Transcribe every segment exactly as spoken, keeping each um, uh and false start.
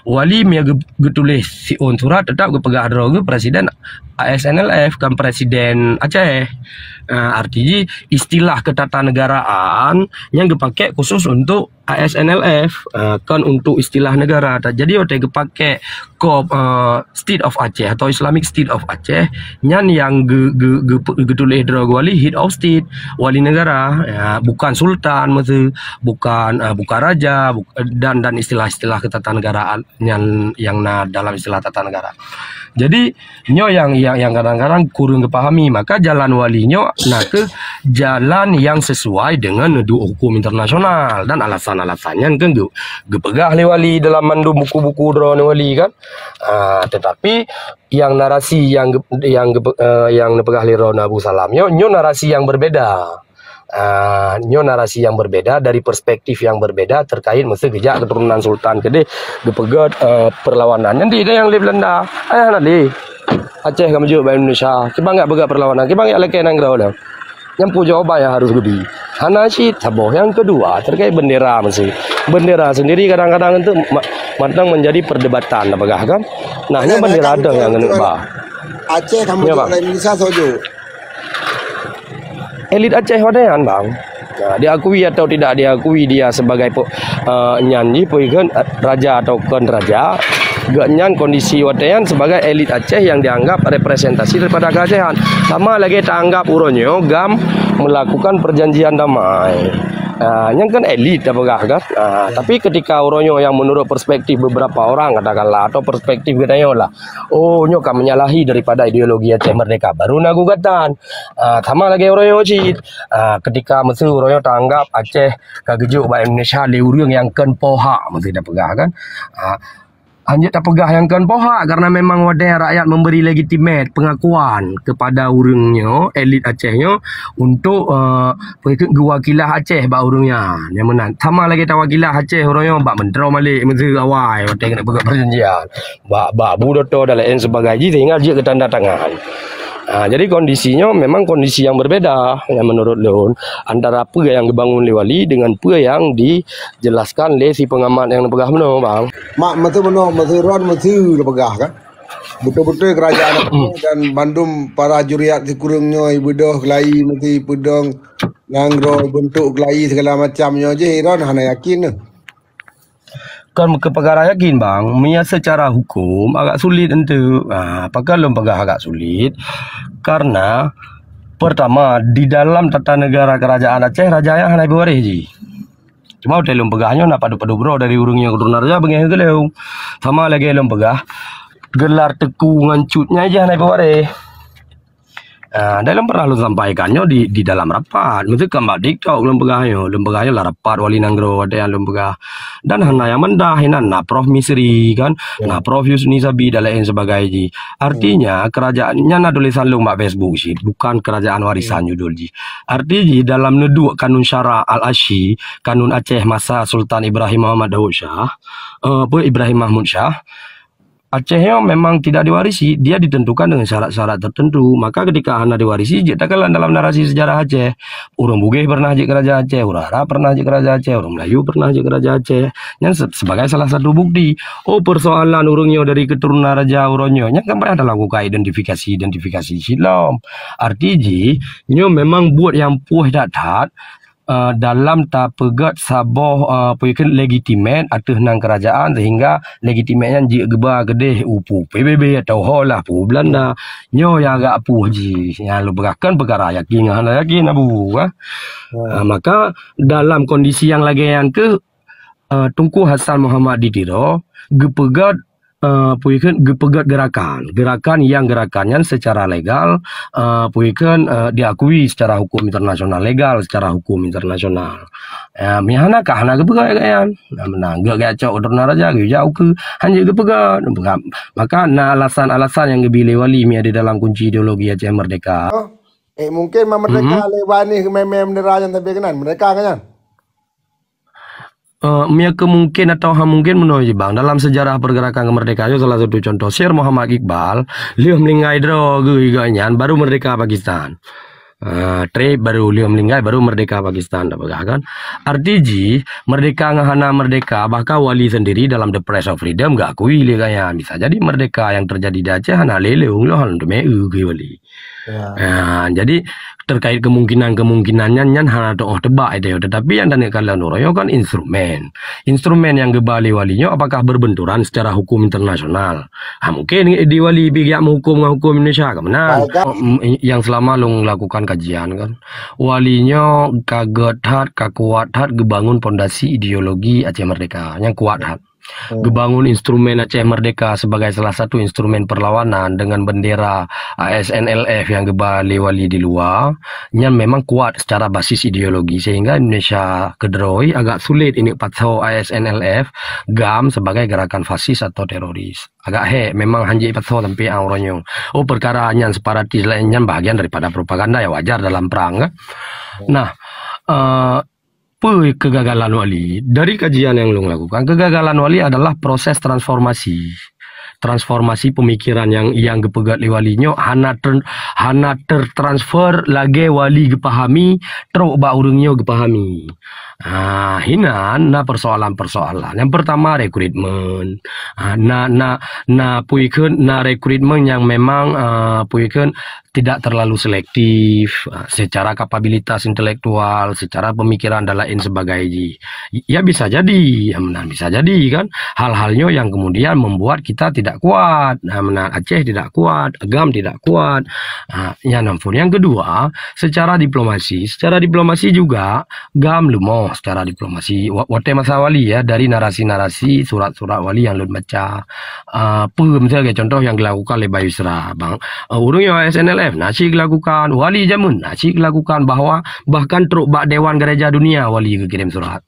Wali meunyo geu-, geutuléh siôn surat, teutap geupeugah droe geuh presiden A S N L F, kan presiden Aceh. Ah, arti jih istilah ketatanegaraan nyang geupaké khusus untuk A S N L F, ah, kon untuk istilah negara. Jadi watée geupaké kop, ah, State of Aceh atau Islamic State of Aceh, nyan nyang geu-, geu-, geu-, geutuléh droe geuh wali, head of state, wali negara, ya, bukan sultan meusu, bukan, ah, bukan raja, buk-, dan, dan istilah-istilah ketatanegaraan nyan nyang na dalam istilah tata negara. Jadi, nyoe nyang, nyang, nyang kadang-kadang kureueng geupahami, maka jalan wali nyoe na kheueh jalan nyang sesuai dengan duek hukum internasional dan alasan-alasan nyan kan geu-, geupeugah lé wali dalam mandum buku-buku droeneuh wali kan. Ah, tetapi nyang narasi nyang geu-, nyang geupe-, eh, nyang neupeugah lé droeneuh Abu Salam nyoe, nyoe narasi nyang berbeda. Ah, nyoe narasi nyang berbeda dari perspektif nyang berbeda terkait meusu geujak keuturonan sultan keudeh geupeugét, eh, perlawanan. Nyan di nyang lé Belanda. Ayah na lé. Aceh ka meujeuet bak Indonesia. Kiban jak peugét perlawanan, kiban jak lakée nanggroe lom. Nyan peue jawaban nyang harus geubi. Hana cit saboh. Nyang keudua, terkait bendera meusu. Bendera sendiri kadang-kadang itu ma-, mantong menjadi perdebatan, tapeugah kan. Nah, nyoe bendera deuh nyang keuneuk ba. Aceh ka meujeuet bak Indonesia soe jeuet? Elit Aceh watée nyan, Bang. Nah, diakui atau tidak diakui dia sebagai pe-, eh, nyan jih, peue ikheun, eh, raja atau kon raja, geuh nyan kondisi watée nyan sebagai elit Aceh yang dianggap representasi daripada keacehan. Sama lagée taanggap uroe nyoe GAM melakukan perjanjian damai. Ah, nyan kan elit tapeugah kan. Ah, tapi ketika uroe nyoe yang menurut perspektif beberapa orang katakanlah atau perspektif geutanyoe lah, oh, nyoe ka menyalahi daripada ideologi Aceh Merdeka. Baru na gugatan. Ah, sama lagée uroe nyoe cit. Ah, ketika meusu uroe nyoe taanggap Aceh ka geujok bak Indonesia lé ureuëng nyang kon po hak, meusu tapeugah kan. Ah, hanjeuet tapeugah nyang kon po hak karena memang watée rakyat memberi legitimate pengakuan kepada ureuëng nyoe, elit Aceh nyoe untuk, eh, geuwakilah Aceh bak ureuëng nyan. Nyang meunan. Sama lagée tawakilah Aceh uroe nyoe bak Menteri Malik, meusu awai watée keuneuk peugét perjanjian. Bak, bak bu doto dan lain sebagainya sehingga jeuet keu tanda tangan. Ah, jadi kondisi nyoe memang kondisi yang berbeda yang menurut lôn antara peue yang dibangun lé wali dengan peue yang dijelaskan lé si pengamat yang peugah meunoe, Bang. Mak meusu meunoe, meusu ron, meusu le peugah kan. Betul-betul kerajaan dan bandum para juriat sikureueng nyoe beudôh kelai meusi peudong nanggroe bentuk kelai segala macam nyoe jih iron hana yakin. Kon keu peukara yakin, Bang, meunyo secara hukum agak sulit enteuk. Ha, pakon lôn peugah agak sulit? Karena pertama, di dalam tata negara kerajaan Aceh, raja nyan hana ipewaréh jih. Cuma watée lôn peugah nyoe na padub-padub droe dari ureuëng nyang keturunan raja beungéh geuleueng. Sama lagée lôn peugah, gelar teungku ngon cut nyan jih hana ipewaréh. Ah, dalam pernah lôn sampaikan nyoe di, di dalam rapat. Meuteukam bak TikTok lôn peugah nyoe, lôn peugah nyoe lah rapat wali nanggroe watée nyan lôn peugah. Dan hana nyang meudah inan na Prof Misri kan, na Prof Yusni Sabi dan lain sebagainya. Artinya kerajaan nyan na tulisan lôn bak Facebook cit, bukan kerajaan warisan judul jih. Arti jih dalam neuduek kanun syara Al-Asyi, kanun Aceh masa Sultan Ibrahim Muhammad Daud Shah, eh, apa Ibrahim Mahmud Shah, Aceh nyoe memang tidak diwarisi, dia ditentukan dengan syarat-syarat tertentu. Maka ketika hana diwarisi, jeuet takalon dalam narasi sejarah Aceh. Ureuëng Bugéh pernah jeuet keu raja Aceh, ureuëng Arab pernah jeuet keu raja Aceh, ureuëng Melayu pernah jeuet keu raja Aceh. Nyan se-, sebagai salah satu bukti. Oh, persoalan ureuëng nyoe dari keturunan raja uroe nyoe, nyan kan payah talakukan identifikasi-identifikasi silom. Arti jih, nyoe memang buet nyang puih that-that, eh, dalam tapeugét saboh, eh, peue kheun legitimate ateueh nan kerajaan sehingga legitimate nyan jeuet geuba keudeh u peue P B B atau ho lah peue Belanda. Nyoe nyang agak puih jih, nyang lôn peugah kan peukara yakin ngon hana yakin, Abu, kan? Ah, maka dalam kondisi nyang lagée nyan keuh, eh, Teungku Hasan Muhammad di Tiro geupeugét, eh, peue kheun geupeugét gerakan. Gerakan nyang gerakan nyan secara legal, eh, peue kheun, eh, diakui secara hukum internasional, legal secara hukum internasional. Eh, meuhana kah hana geupeugét geuh nyan. Nah, meunan geuh geucok keturunan raja geuh jak ukeue, hanjeuet geupeugét. Maka na alasan-alasan nyang geubi lé wali mi ada dalam kunci ideologi Aceh Merdeka. Eh, mungkin ma merdeka lé wani geumé-mé bendera nyan tapi keunan merdeka kan nyan? Eh, meunyo keu mungkin atau ha mungkin meunoe jih, Bang. Dalam sejarah pergerakan kemerdekaan nyoe salah satu contoh, Syekh Muhammad Iqbal, lheueh meuninggai droe geuh gobnyan, baru merdeka Pakistan. Ah, trép baru lheueh meuninggai, baru merdeka Pakistan tapeugah kan. Arti jih, merdeka ngon hana merdeka, bahkan Wali sendiri dalam The Price of Freedom geuakui lé gobnyan. Bisa jadi merdeka nyang teujadi di Aceh hana lé lôn lôn hana teumé eu keu Wali. Ya. Ah, jadi terkait kemungkinan-kemungkinan nyan, nyan hana teuoh teubak itu. Tetapi nyang taneuk kalon uroe nyoe kan instrumen. Instrumen nyang geuba lé Wali nyoe apakah berbenturan secara hukum internasional? Ha, mungkin di Wali pih geujak meuhukum ngon hukum Indonesia, ka meunan. Baik, kan? Em, yang selama lôn lakukan kajian kan, Wali nyoe ka gét that, ka kuat that geubangun pondasi ideologi Aceh Merdeka nyang kuat that. Hmm. Geubangun instrumen Aceh Merdeka sebagai salah satu instrumen perlawanan dengan bendera A S N L F nyang geuba lé Wali di luwa, nyan memang kuat secara basis ideologi sehingga Indonesia keudroe agak sulit ini pasoe A S N L F, GAM sebagai gerakan fasis atau teroris. Agak hék, memang hanjeuet pasoe sampai uroe nyoe. Oh, perkara nyan separatis laén nyan bahagian daripada propaganda yang wajar dalam perang, kan? Nah, eh, peue kegagalan Wali? Dari kajian yang lôn lakukan, kegagalan Wali adalah proses transformasi. Transformasi pemikiran yang, yang geupeugét lé Wali nyoe hana ter-, hana tertransfer lagée Wali geupahami, trok bak ureuëng nyoe geupahami. Ah, hinan na persoalan-persoalan. Yang pertama rekrutmen. Ah, na, na, na peue kheun, na rekrutmen yang memang, ah, peue kheun tidak terlalu selektif, ah, secara kapabilitas intelektual, secara pemikiran dan lain sebagainya. Ya bisa jadi, ya meunan bisa jadi kan. Hal-hal nyoe yang kemudian membuat kita tidak kuat. Nah, meunan Aceh tidak kuat, GAM tidak kuat. Ah, nyan ampun. Yang kedua, secara diplomasi, secara diplomasi juga GAM leumoh secara diplomasi. Wa-, watée masa Wali ya, dari narasi-narasi, surat-surat Wali yang lôn baca. Ah, peue misalnya contoh yang dilakukan oleh Bayu Isra, bang. Ah, ureuëng yang A S N L F, na cit geulakukan. Wali jameun, na cit geulakukan. Bahwa bahkan trok bak Dewan Gereja Dunia Wali geukirém surat.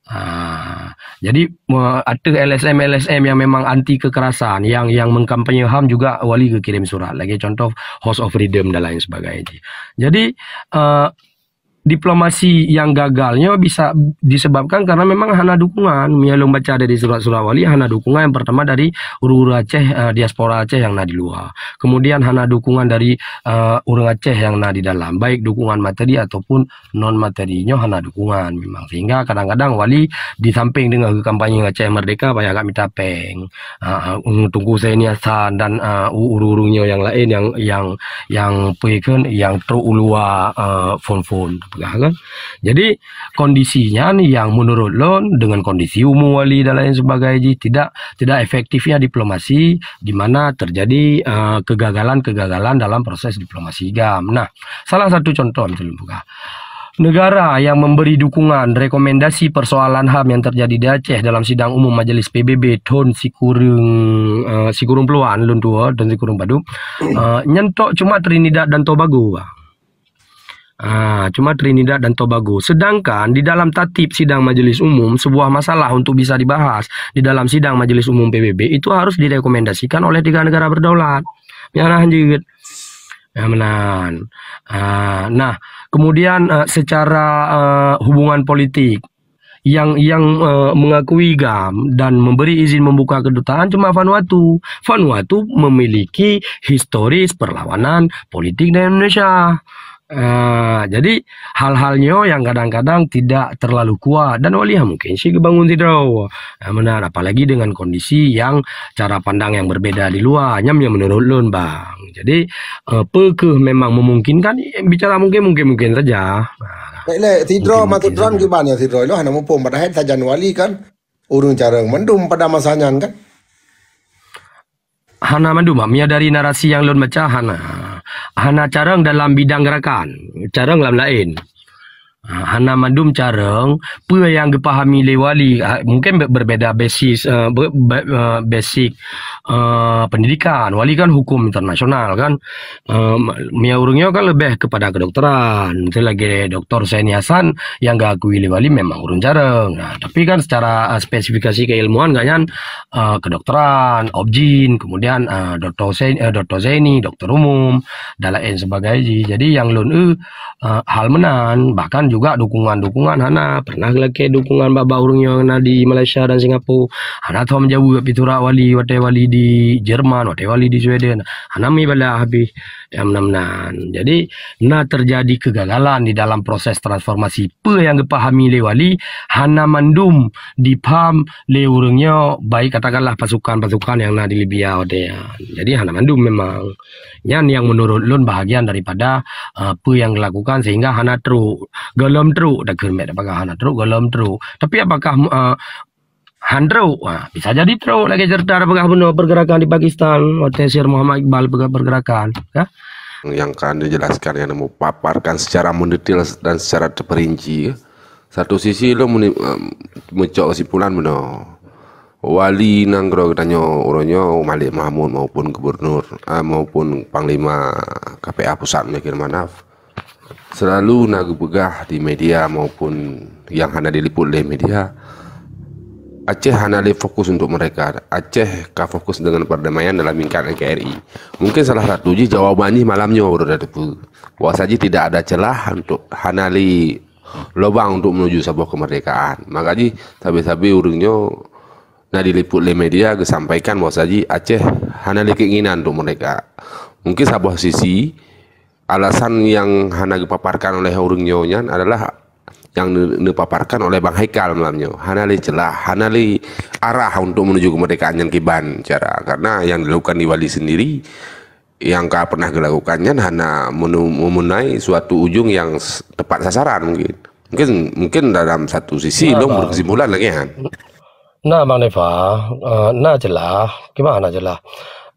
Ah, jadi, me-, ateueh L S M, L S M yang memang anti kekerasan, yang, yang mengkampanye HAM juga Wali geukirém surat. Lagi contoh, House of Freedom dan lain sebagainya. Jadi, eh, diplomasi yang gagal nyoe bisa disebabkan karena memang hana dukungan. Meunyo lôn baca dari surat-surat Wali, hana dukungan yang pertama dari ureuëng Aceh, eh, diaspora Aceh yang na di luwa. Kemudian hana dukungan dari, eh, ureuëng Aceh yang na di dalam, baik dukungan materi ataupun non materi nyoe hana dukungan memang. Sehingga kadang-kadang Wali di samping deungon kampanye Aceh Merdeka payah agak mita péng. Ha, ha, Teungku Zaini Hasan dan, ha, u-, ureuëng-ureuëng nyoe yang lain yang, yang, yang peue kheun, yang trok u luwa, ha, phon-phon, peugah kan. Jadi, kondisi nyan yang menurut lôn dengan kondisi umu Wali dan lain sebagainya tidak, tidak efektifnya diplomasi di mana terjadi, ha, kegagalan-kegagalan dalam proses diplomasi GAM. Nah, salah satu contoh, misalnya, peugah. Negara yang memberi dukungan rekomendasi persoalan HAM yang terjadi di Aceh dalam sidang umum Majelis P B B thon sikureueng, eh, sikureueng puluhan lôn tuwoe, thon sikureueng padum, eh, nyan tok cuma Trinidad dan Tobago, bah. Ah, cuma Trinidad dan Tobago. Sedangkan di dalam tatib sidang majelis umum, sebuah masalah untuk bisa dibahas di dalam sidang majelis umum P B B itu harus direkomendasikan oleh tiga negara berdaulat. Nyang na hanjeuet. Ya, meunan. Ah, nah, kemudian, eh, secara, eh, hubungan politik yang, yang, eh, mengakui GAM dan memberi izin membuka kedutaan cuma Vanuatu. Vanuatu memiliki historis perlawanan politik dengan Indonesia. Ah, jadi hal-hal nyoe yang kadang-kadang tidak terlalu kuat dan Wali mungkin cit geubangun sidroe. Ah, meunan, apalagi dengan kondisi yang cara pandang yang berbeda di luwa, nyan yang menurut lôn, bang. Jadi, eh, peu kheueh memang memungkinkan, eh, bicara mungkin, mungkin-mungkin saja. Nah, baik, lé, sidroe mungkin-mungkin maksud droen saja. Kiban ya sidroe lôn hana muphom, padahai sajan Wali kan ureuëng carông mandum pada masa nyan kan? Hana mandum, Mak. Meunyo dari narasi nyang lôn baca, hana. Hana carông dalam bidang gerakan. Carông lam laén. Ha, hana mandum carông, peue nyang geupahami lé Wali, ha, mungkin be-, berbeda basis, eh, be-, be-, eh, basic, eh, pendidikan. Wali kan hukum internasional kan. Eh, ma-, meunyo ureuëng nyoe kan leubeh kepada kedokteran. Misalnya lagée Doktor Zaini Hasan nyang geuakui lé Wali memang ureuëng carông. Nah, tapi kan secara, eh, spesifikasi keilmuan gobnyan, eh, kedokteran, obgyn, kemudian, eh, Doktor Zain-, eh, Doktor Zaini, doktor umum, dan lain sebagainya. Jadi nyang lôn, eh, eh, hal meunan, bahkan juga dukungan-dukungan hana. Pernah lakée dukungan bak-bak ureuëng nyang na di Malaysia dan Singapura. Hana tom jaweueb pi surat Wali, watée Wali di Jerman, watée Wali di Sweden. Hana mi balah habéh. Nyang meunan-meunan. Jadi, na teujadi keugagalan di dalam proses transformasi. Peue nyang geupahami lé wali, hana mandum jipaham lé ureuëng nyoe, baik katakanlah pasukan-pasukan nyang na di Libya watée nyan. Jadi, hana mandum memang. Nyan nyang meunurot lôn bahagian daripada, eh, peue nyang geulakukan sehingga hana trok. Gohlom trok, takheun bék tapeugah hana trok, gohlom trok. Tapi apakah, eh, han trok? Ha, bisa jadi trok lagée cerita tapeugah bunoe pergerakan di Pakistan, watée Syekh Muhammad Iqbal peugah pergerakan, ya. Yang kan dijelaskan, yang memaparkan secara mendetail dan secara terperinci, ya. Satu sisi lôn meni-, em, meucok kesimpulan bunoe. Wali nanggroe geutanyoe uroe nyoe Malik Mahmud maupun gubernur, eh, maupun panglima K P A pusat Muzakir Manaf selalu na geupeugah di media maupun yang hana diliput lé media, Aceh hana lé fokus untuk mereka. Aceh ka fokus dengan perdamaian dalam tingkat N K R I. Mungkin salah satu jih jawaban jih malam nyoe baru teupeue. Bahwa saja tidak ada celah untuk hana lé lubang untuk menuju saboh kemerdekaan. Maka jih sabe-sabe ureuëng nyoe na diliput lé media geusampaikan bahwa saja Aceh hana lé keinginan untuk merdeka. Mungkin saboh sisi alasan yang hana geupaparkan oleh ureuëng nyoe nyan adalah yang ne-, neupaparkan oleh Bang Haikal malam nyoe. Hana lé celah, hana lé arah untuk menuju kemerdekaan nyan kiban cara. Karena yang dilakukan di Wali sendiri, yang ka pernah dilakukan nyan hana menu-, memunai suatu ujung yang s-, tepat sasaran mungkin. Mungkin, mungkin dalam satu sisi, ya, lôn berkesimpulan lagi kan. Nah, Bang Deva, eh, na celah. Gimana celah?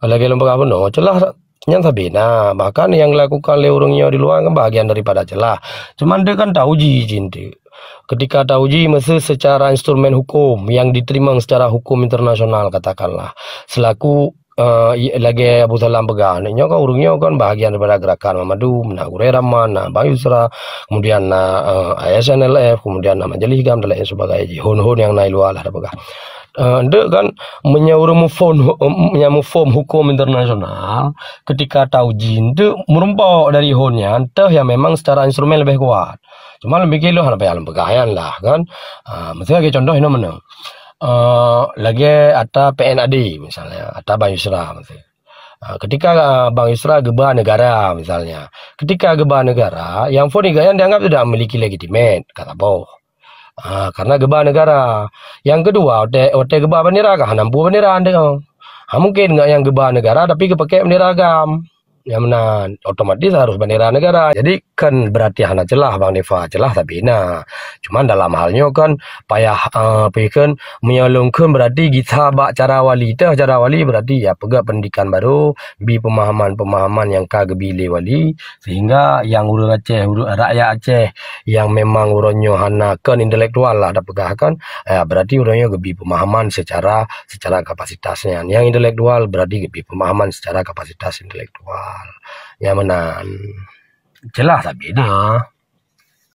Lagée lôn peugah bunoe, celah nyan sabe na. Bahkan nyang dilakukan lé ureuëng nyoe di luwa kan bahagian daripada celah. Cuman dia kan tauji cinta. Ketika tauji mesti secara instrumen hukum yang diterima secara hukum internasional katakanlah. Selaku, eh, i-, lagée Abu Salam peugah, nyoe kan ureuëng nyoe kan bahagian daripada gerakan Mamadu, na Gurée Rahman, na Bang Yusra, kemudian na, eh, I S N L F, kemudian na Majelis GAM dan lain sebagainya. Hon-hon nyang na di luwa lah tapeugah. Eh, dek kan meunyoe ureuëng muphom, meunyoe muphom hukum internasional, ketika tauji dek meurumpok dari hon nyan, teuh yang memang secara instrumen lebih kuat. Cuma lôn pikir lôn hana payah lôn peugah nyan lah kan. Ah, mesti lagée contoh inoe meunoe. Eh, lagée ata P N A D misalnya, ata Bang Yusra mesti. Ah, ketika, ah, Bang Yusra geuba negara misalnya. Ketika geuba negara, yang phon iga nyan dianggap tidak memiliki legitimet, kata boh. Ah, karena geuba negara. Yang kedua, watée, watée geuba bandera kan hana mampu bandera ande. Ha, mungkin nggak yang geuba negara tapi geupakai bandera GAM. Nyang meunan, otomatis harus bandera negara. Jadi, kan berarti hana celah, Bang Deva. Celah tapi na. Cuman dalam hal nyoe kan payah, eh, apa ya kan, meunyoe lôn kheun berarti gisa bak cara wali teuh, cara wali berarti ya peugah pendidikan baru, bi pemahaman-pemahaman nyang ka geubi lé wali, sehingga yang ureuëng Aceh, ureuëng rakyat Aceh yang memang uroe nyoe hana kon intelektual lah tapeugah kan, eh, berarti uroe nyoe geubi pemahaman secara, secara kapasitas nyan. Yang intelektual berarti geubi pemahaman secara kapasitas intelektual. Nyang meunan. Jeulaih sabe na.